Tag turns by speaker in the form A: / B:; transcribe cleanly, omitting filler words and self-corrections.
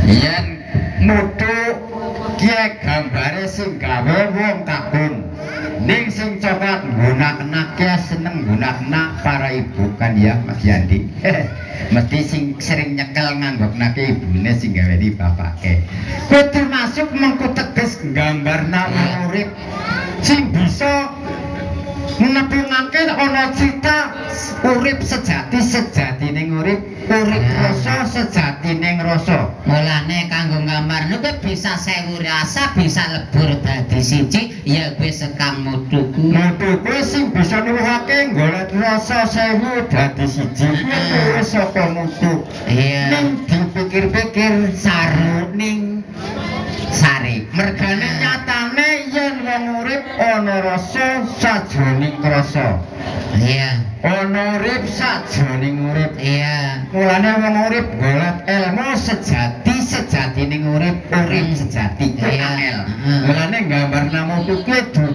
A: Yen mutu kiye gambare sing gawe wong kakung. Ning sing coklat nggunakna kiye seneng nggunakna para ibu kan ya, Mas Yandi. Mesti sing sering nyekel nganggoknake ibune sing gaweni bapake. Kuwi termasuk mengko teges nggambarna wong urip sing bisa nepungake ana cita urip sejati, sejatine urip, urip rasa sejatine rasa.
B: Mulane kanggo gambar kuwi bisa sewu rasa, bisa lebur dadi siji, ya kuwi sekang mutuku.
A: Mutu kuwi sing bisa nuwuhake golek rasa sewu dadi siji kuwi saka mutu. Ning dipikir-pikir saru ning
B: sari.
A: Mergane nyatane yen wong urip ana rasa sajroning rasa. Ana urip sajroning urip. Mulane wong urip golek ilmu sejati, sejatine urip, urip sejati kuwi angel. Mulane gambar mutu kuwi dudu